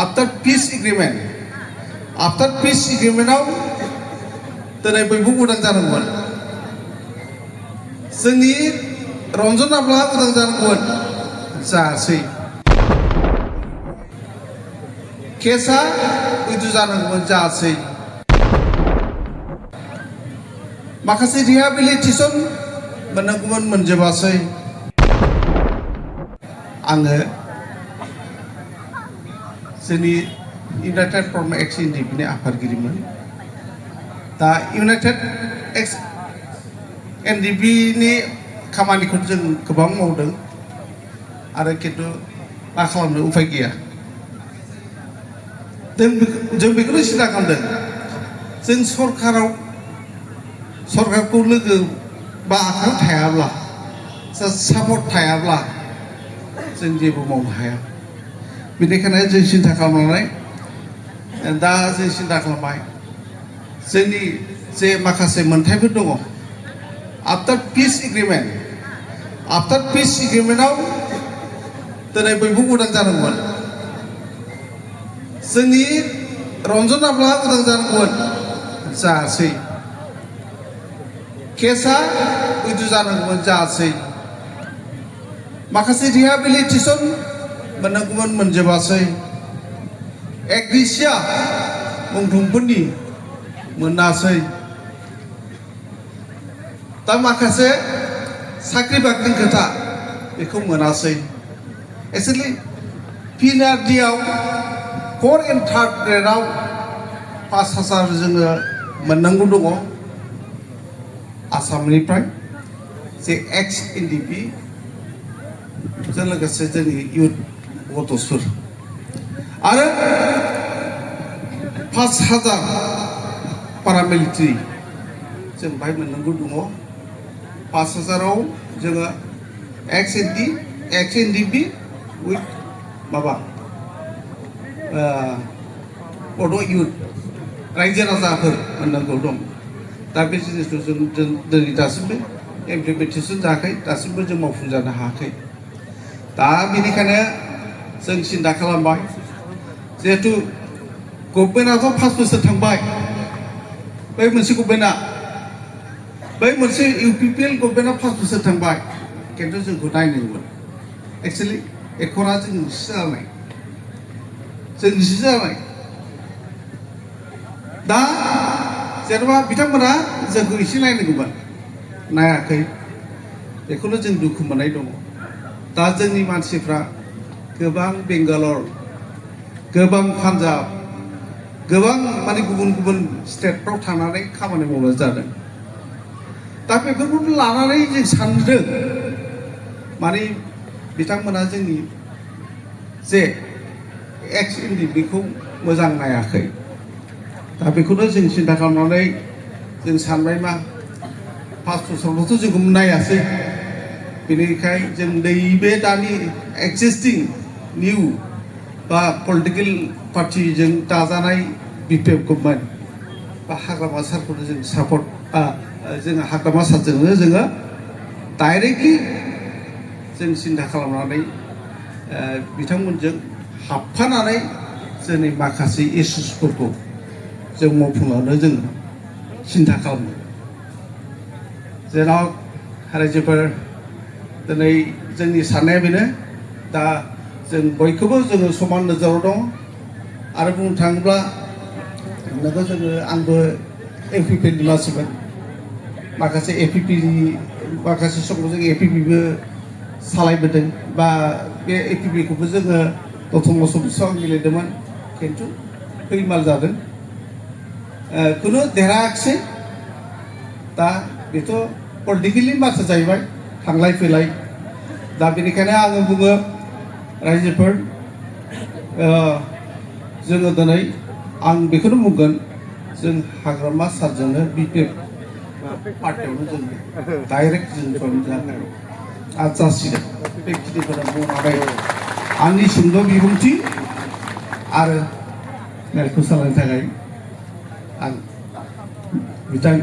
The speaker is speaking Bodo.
after peace agreement आव दिनै बयबो उदां जानांगौमोन जोंनि रन्जन नाब्ला उदां जानांगौमोन जायासै केसआ उइद्र जानांगौमोन जायासै माखासे रिहेबिलिटेसन मोननांगौमोन मोनजोबासै आङो जोंनि इउनाइटेड फ्रन्ट एक्स एनडिपिनि आफादगिरिमोन दा इउनाइटेड एक्स एनडिपिनि खामानिखौ जों गोबां मावदों आरो खिन्थु मा खालामनो उफाय गैया जों बेखौनो सिन्था खालामदों जों सरकारखौ लोगो बा आखायाव थायाब्ला सापर्ट थायाब्ला जों जेबो मावनो हाया बेनिखायनो जों सिन्था खालामनानै दा जों सिन्था खालामबाय जोंनि जे माखासे मोनथायफोर दङ आफ्टार पिस एग्रिमेन्टआव दिनै बयबो उदां जानांगौमोन जोंनि रन्जन नाब्ला उदां जानांगौमोन जायासै केसआ उइद्र जानांगौमोन जायासै माखासे रिहेबिलिटेसन मोननांगौमोन मोनजोबासै एग्रिसिया मुंख्लंफोरनि मोनासै दा माखासे साख्रि बाख्रिनि खोथा बेखौ मोनासै एक्सुवेलि पिएनआरडिआव 4 and 3rd ग्रेडआव 5,000 जोङो मोननांगौ दङ आसामनिफ्राय जे एक्स एनडिपि जों लोगोसे जोंनि इयुथ गथ'फोर आरो 5,000 पारामिलिटारि जों बाहाय मोननांगौ दङ 5,000आव जोङो एक्स एनडिपि उइथ माबा बड' इयुथ रायजो राजाफोर मोननांगौ दं दा बे जिनिसखौ जों दिनै दासिमबो इमप्लिमेन्टेसन जायाखै दासिमबो जों मावफुंजानो हायाखै दा बेनिखायनो जों सिन्था खालामबाय जिहेथु गभर्नमेन्टआथ' 5 बोसोर थांबाय बै मोनसे इउपिपिएल गभर्नमेन्टआ 5 बोसोर थांबाय खिन्थु जोंखौ नायनांगौमोन एक्सुवेलि एकरा जोंनिसो जानाय दा जेनेबा बिथांमोना जोंखौ एसे नायनांगौमोन नायाखै बेखौनो जों दुखु मोननाय दङ दा जोंनि मानसिफ्रा गोबां बेंगालर गोबां पान्जाब गोबां माने गुबुन स्टेटफ्राव थांनानै खामानि मावनो जादों दा बेफोरखौ लानानै जों सानदों माने बिथांमोना जोंनि जे एक्स एनडिपिखौ मोजां नायाखै दा बेखौनो जों सिन्था खालामनानै जों सानबाय मा 5 बोसोरावथ' जोंखौ नायासै बेनिखायनो जों नैबे दानि एक्जिस्टिं निउ बा पलिटिकेल पार्टिजों दाजानाय बिपिएफ गभर्नमेन्ट बा हाग्रामा सारखौनो जों सापर्ट जोङो हाग्रामा सारजोंनो जोङो डाइरेक्टलि जों सिन्था खालामनानै बिथांमोनजों हाबफानानै जोंनि माखासे इस्युसफोरखौ जों मावफुंलांनो जों सिन्था खालामो जेराव रायजोफोर दिनै जोंनि साननाया बेनो दा जों बयखौबो जोङो समान नोजोराव दं आरो बुंनो थाङोब्ला नोङो जोङो आंबो एपिपिनि मानसिमोन माखासे एपिपिनि माखासे समाव जों एपिपिबो सालायबोदों बा बे एपिपिखौबो जोङो दतमा सब्बिसाव गेलेदोंमोन खिन्थु फैमाल जादों खुनु देरहायाखिसै दा बेथ' पलिटिकेलनि बाथ्रा जाहैबाय थांलाय फैलाय दा बेनिखायनो आङो बुङो रायजोफोर जोङो दिनै आं बेखौनो बुंगोन जों हाग्रामा सारजोंनो बिपिएफ पार्टियावनो जों डाइरेक्ट जों जइन जानांगौ आरो जासिगोन बेखिनिखौनो बुंनानै आंनि सुंद' बिबुंथि आरो मेलखौ सालायनो थाखाय आं बिथां